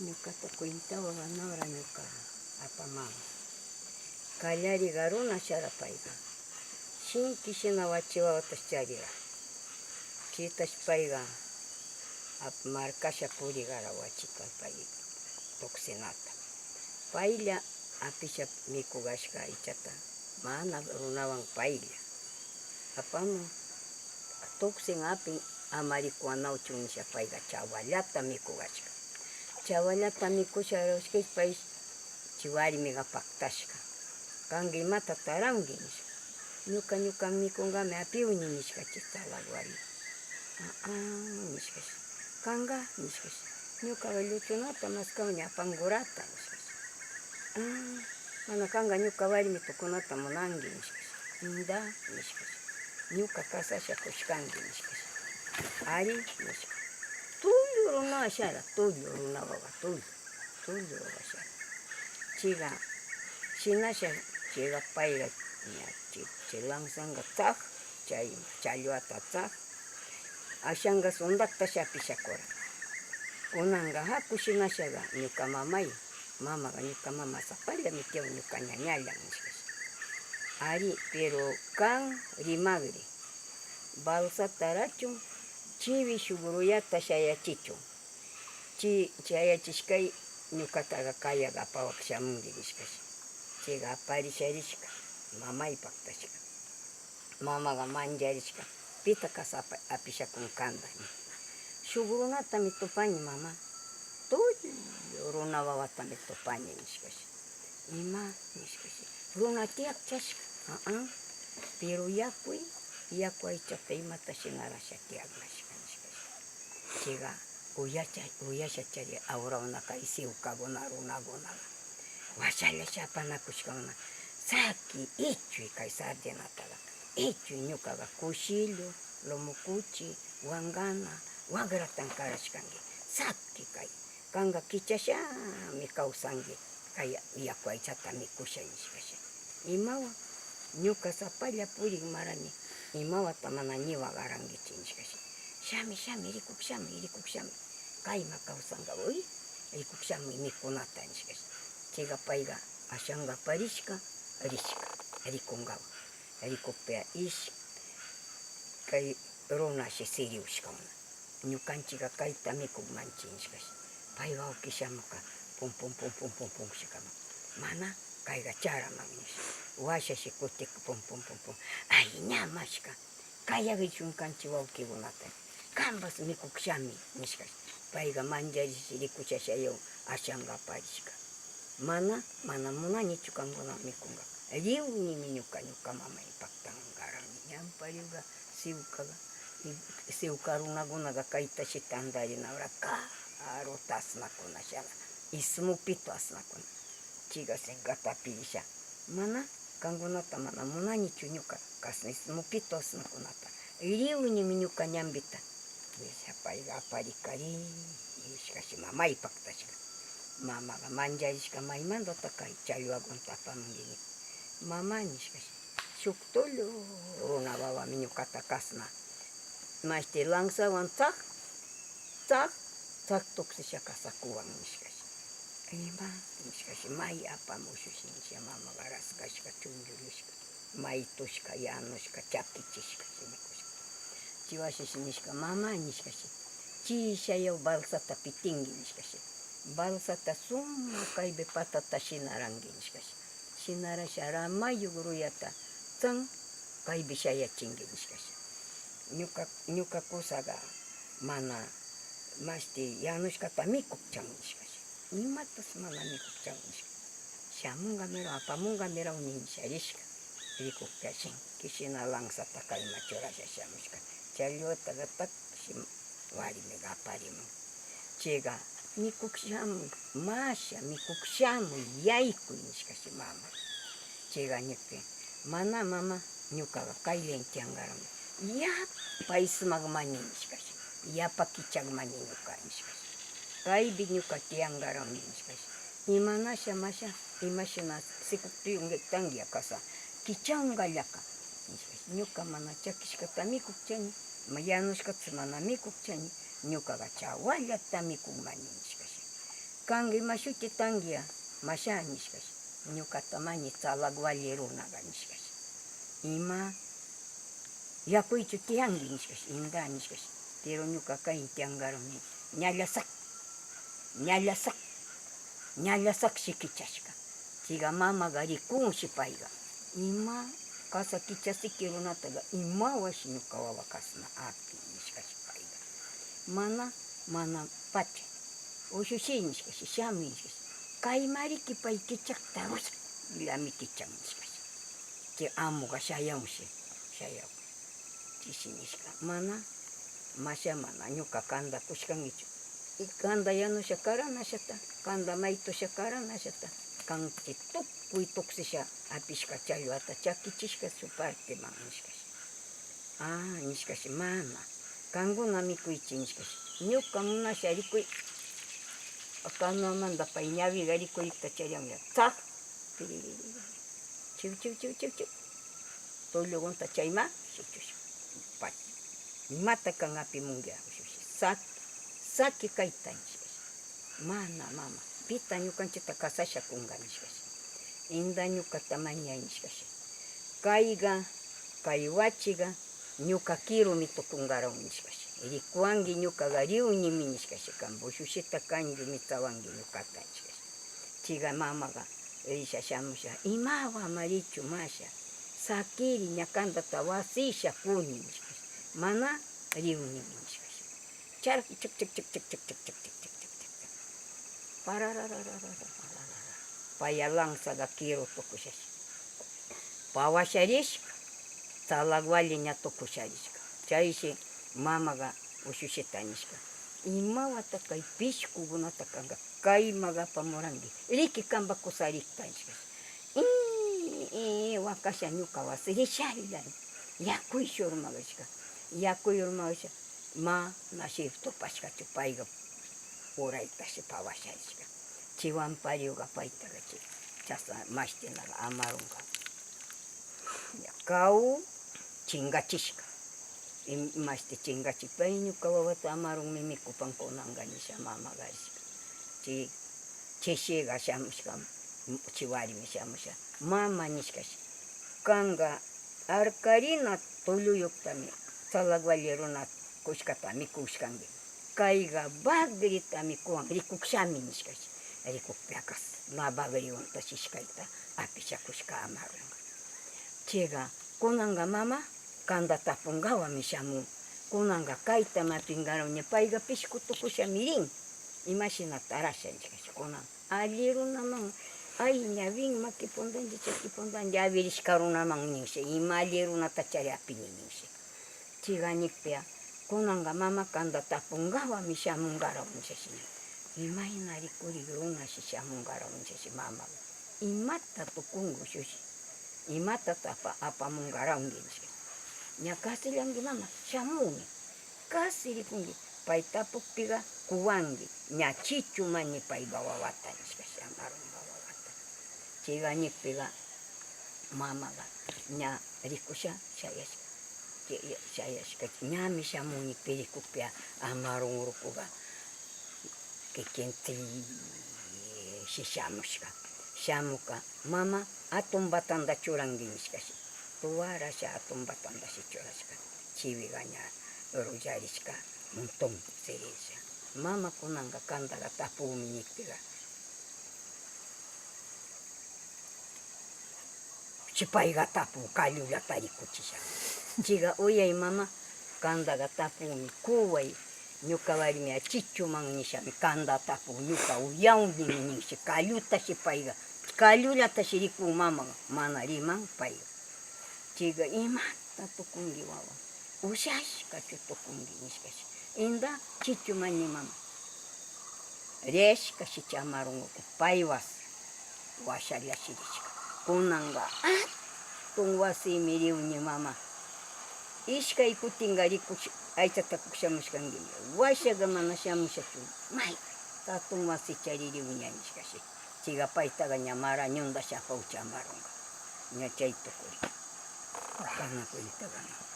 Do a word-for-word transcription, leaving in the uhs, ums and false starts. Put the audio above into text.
Ñuqata cuenta wawanawra ñuqa apamama. Qallariqa runa sara payqa. Shinki shina wachi wawatash charira. Chaytash payqa ap-, markasha puriqara wachita pay tuqsinata. Paylla apisha mikuqashka aychata mana runawan paylla apamun. Tuqsin apin ama rikuwanawchu nisha payqa chawallata mikuqashka. Chawallata mikusha ruskis pay chay warmiqa paktashka. Qanqa imata taranki nisha. Ñuqa, ñuqa mikunqami apiwni nishka chay chawalla warmi. Ah, ah, nishkashi. Qanqa nishkashi. Ñuqaqa lluchunata maskawni apanqurata nishkashi. Ah, mana qanqa ñuqa warmi tukunata munanki nishkashi. Inda nishkashi. Ñuqa kasasha kushkanki nishkashi. Ari nishka. Tullu runa ashara, tullu runa wawa, tullu. Tullu wawasha. Chayqa, shinasha, chayqa payqa, ña, chay, chay lanzanqa tsaq, chay challwata tsaq, ashanqa sundaktash apishakurqa. Kunanqa haku shinashaqa, ñuqa mamay, mamaqa ñuqa mama sapallami tiyan, ñuqa ñañallan, nishkashi. Ari, pero qan rimagri, balsatarachu chiwi shuk ruyata shayachichun. Chi-, chayachishkay ñuqataqa kayaqa apawaq shamunki, nishkashi. Chayqa aparisharishka, mamay paktashka. Mamaqa mancharishka, pita kasa apa-, apishakun qanta, nin. Shuk runatami tupani, mama. Tullu runa wawatami tupani, nishkashi. Ima, nishkashi. Runa tiyakchashka, ah, ah. Pero yakuy, yaku aychata imata shinarasha tiyakmashka, nishkashi. Chayqa uyacha-, uyashachari awrawna kay siwkakuna runakunaqa. Washallashi apanakushkakuna, saki ichuy kay sardinataqa, ichuy ñuqaqa kushillu, lomo kuchi, wangana, wakratan qarashkanki, saki kay. Qanqa kichashami kawsanki, kay yaku aychata mikusha, nishkashi. Imawan? Ñuqa sapalla puriq marani, imawata mana ñiwa qarankichi, nishkashi. Shami, shami, rikuq shami, rikuq shami. Kayma kawsanqa, uy, rikuq shami mikunata, nishkashi. Chayqa payqa ashanqa aparishka, rishka, rikunqawan. Rikuptiya ish, kay runashi siriushkakuna. Ñuqanchikqa kayta mikunmanchik, nishkashi. Pay wawqi shamurqa, pum, pum, pum, pum, pum, pum, shikama. Mana, kayqa charaman, nish. Washashi kutik, pum, pum, pum, pum. Ay, ña, mashka, kayarichun kanchik wawqikunata. Qanpas mikuq shami, nishkashi. Payqa mancharish rikushashayaw ashanqa aparishka. Mana, mana munanichu qankunawan mikunqa. Riwnimi ñuqa, ñuqa mamay paktan qaranmi. Ñawpa riwqa, siwkaqa, i-, siwka runakunaqa kaytashi tantarinawra karuta asnakuna, shala ismupitu asnakuna. Chayqa sinkata pirisha. Mana, qankunata mana munanichu ñuqa, kasna ismupitu asnakunata. Riwnimi ñuqa ñambita. Nisha payqa aparikarin, nishkashi mamay paktashka. Mamaqa mancharishka, maymantataq kay challwakunata apamunki, nin. Mama, nishkashi, shuk tullu runa wawami ñuqata kasna. Mashti lanzawan tsaq, tsaq, tsaq tuksisha kasakuwan, nishkashi. Ima, nishkashi, may apamushushi, nisha mamaqa raskashka, chunchullishka. Maytushka, yanushka, chakichishka, shinakushka. Chiwashishi nishka, mama, nishkashi, chishayaw balsata pitinki, nishkashi. Balsata sumaq kaypi patata shinaranki, nishkashi. Shinarasha ramayuq ruyata tsan kaypi shayachinki, nishkashi. Ñuqa, ñuqa kusaqa mana mashti yanushkata mikukchan, nishkashi. Imatas mana mikukchan, nishka. Shamunqamiraw, apamunqamiraw ninsharishka. Rikukta shinki shina lanzata kayman churasha shamushka. Challwataqa takshi warmiqa aparimun. Chayqa, mikukshamuy, masha, mikukshamuy, yaykuy, nishkashi mama. Chayqa niqtin, mana mama, ñuqaqa kayllaña tiyanqaraqmi. Yapa ismaqmani, nishkashi. Yapa kichaqmani ñuqa, nishkashi. Kaypi ñuqa tiyanqaraqmi, nishkashi. Imanasha masha, imashina sikuq tuyunqayki tanqya kasa, kichaunqallaqa, nishkashi. Ñuqa mana chakishkata mikukchani, ma-, yanushkata mana mikukchani, ñuqaqa chawallata mikunmani, nishkashi. "Kanki ima shuti tankiya?" "Masha", nishkashi. "Ñukatamaña Tzalakvalli runaqa", nishkashi. "Ima, yakuychu tiyanki?" nishkashi. "Inda", nishkashi. "Pero ñuqa kay tiyanqarumi ñallasak, ñallasak, ñallasak shikichashka. Chayqa mamaqa rikunshi payqa. Ima kasa kichasiki runataqa, imawanshi ñuqa wawa kasna atin", nishkashi payqa. "Mana, mana pacha. Ushushi", nishkashi, "shamuy", nishkashi. "Kaymariki pay kichakta usha, illami kichan", nishkashi. Chay amuqa shayamunshi, shayamun. Chayshi nishka, "Mana, masha, mana ñuqa kandakushkankichu. Y kanda yanusha karanashata, kanda maytusha karanashata, kanchi tukuy tuksisha apishka challwata chakichishka su parteman", nishkashi. "Ah", nishkashi, "mana, kankuna mikuychi", nishkashi. "Ñuqa munasha rikuy, kanamanta pay ñawiqa rikuyta chariyan, ya, tzaq, piriririri, chiw, chiw, chiw, chiw, chiw. Tullukunata chayman shichushpa, imata kan apimunki, ushushi, saki, saki kayta", nishkashi. "Mana, mama, pita ñuqanchikta kasasha kunqa?", nishkashi. "Inda ñuqata mañay", nishkashi. "Kayqa, kay wachiqa ñuqa kirumi tukunqaraw", nishkashi. "Rikuwanki, ñuqaqa riwnimi", nishkashi. "Qam ushushita kanki, mitsawanki ñuqata", nishkashi. Chayqa mamaqa risha shamusha, "Imawan marichu, masha, sakiri, ña kandata wasisha kuni", nishkashi. "Mana, riwnimi", nishkashi. Charki chuk, chuk, chuk, chuk. Pararararara, paya lanzaqa kiru tukushashi. Pawasharishka, Tzalakvalli ña tukusharishka. Chayshi mamaqa ushushita nishka: "Imawata kay pishqukunata kanqa, kayman apamuranki? Riki qampa kusarikta", nishka. "Ii, ii, wakasha ñuqa wasi rishallay. Yakuy shurmagashka, yakuy urmagashka". Mana shiptupashkachu payqa, uraytashi pawasharishka. Chiwan pariuqa paytaqa chi-, chasa mashtinaqa amarunqa. Kaw chingachishka. Im-, mashti chingachik pay ñuqa wawata amarunmi mikupan kunanqa nisha mamaqa rishka. Chi-, chishiqa shamushka, chi warmi shamusha. Mama nishkashi, kanqa arkarina tulluyuqtami Tzalakvalli runa kushkata mikushkanki. Kayqa bagritami kuwan, rikushami nishkashi. Rikukpiqa na bagriwantashi ishkayta apishakushka amarunqa. Chayqa kunanqa mama kanda tapunqawanmi shamun. Kunanqa kayta mapinqaruña payqa pishqu tukushami rin. Imashinata arasha nishkashi kunan. Alli runaman, ay, ñawin, maki puntanlla, chaki puntanlla, awirishka runaman ninshi, ima alli runatachari apini ninshi. Chayqa nikpiqa, kunanqa mama kanda tapunqawanmi shamunqaraw nishashi. Imayna rikurik runashi shamunqaraw nishashi mamaqa. Imata tukunku shushi? Imata tapa-, apamunqaranki? Nishka. Ña kasillanki mama, shamunmi. Kasi rikunki. Pay tapukpiqa quwanki. Ña chichu mañi paypa wawata, nishka, shamarunpa wawata. Chayqa nikpiqa mamaqa ña rikusha shayashka. Chay, shayashka, ñami shamunmi pirikukpi amarun urquqa. Kikin tiyshi shamushka. Shamuka, mama, hatun batanda churanki, nishkashi. Tuwarasha hatun batandashi churashka. Chiwiqa ña rullarishka, montón sirisha. Mama, kunanqa kandaqa tapunmi nikpiqa. Chipayqa tapun, kallullata rikuchisha. Chayqa, uyay mama, kandaqa tapunmi, quway, ñuqa warmiqa chichuman nishami, kanda tapun, ñuqa uyawnimi ninshi, kallutashi payqa, kallullatashi rikun mamaqa, mana riman payqa. Chayqa, imata tukunki wawa? Ushashkachu tukunki, nishkashi. Inda chichu mañi mama. Rishkashi chamarunku paywas washallashi rishka. Kunanqa hatun wasimi riwñi mama. Ishkay kutinqa rikush-, aychata kukshamushkanki. Washaqa mana shamushachu. Mayta hatun wasichari riwña, nishkashi. Chayqa paytaqa ña marañunda shapaw chamarunqa. Ña chay tukuri. Kana kuyta kana.